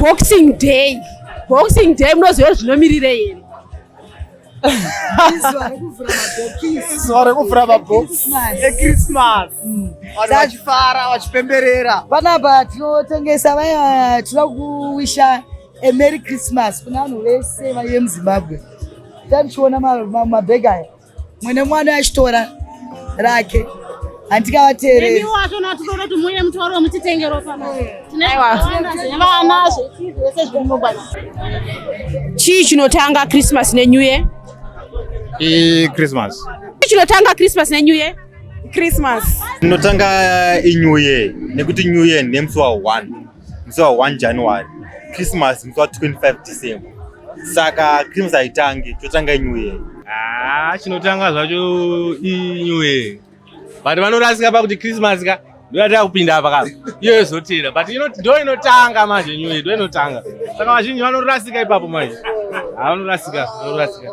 Boxing Day. Boxing Day munoziva kuti zvinomirirei here? Izuva rekuvhura mabhokisi. Zuva rekuvhura mabhokisi eChristmas. Vanhu vachifara vachipemberera. Panapa tinotengesa vaya tinoda kuwisha a Merry Christmas kuna vanhu vese vaive muZimbabwe. Tanichiona mabhegi aya mwene mwana achitora rake handikavateereri. Nemiwo wacho natitoda kuti muuye mutoro mutitengero pano. Tine zvakawanda zvevana zvechii zvese zviri mumugwagwa. Chii chinotanga Christmas neNew Year? I-Christmas. Chii chinotanga Christmas neNew Year? Christmas. Inotanga i-New Year nekuti New Year nemusi wa1 musi wa1 January, Christmas musi wa25 December. Saka Christmas haitangi, totanga New Year. Ah, chinotanga zvacho i-New Year. But vanorasika pakuti Christmas ka ndoyataka kupinda apa ka iyo yozotera but ndo inotanga manje New Year ndo inotanga. Saka vazhinji vanorasika ipapo manje. Ah, vanorasika, vanorasika.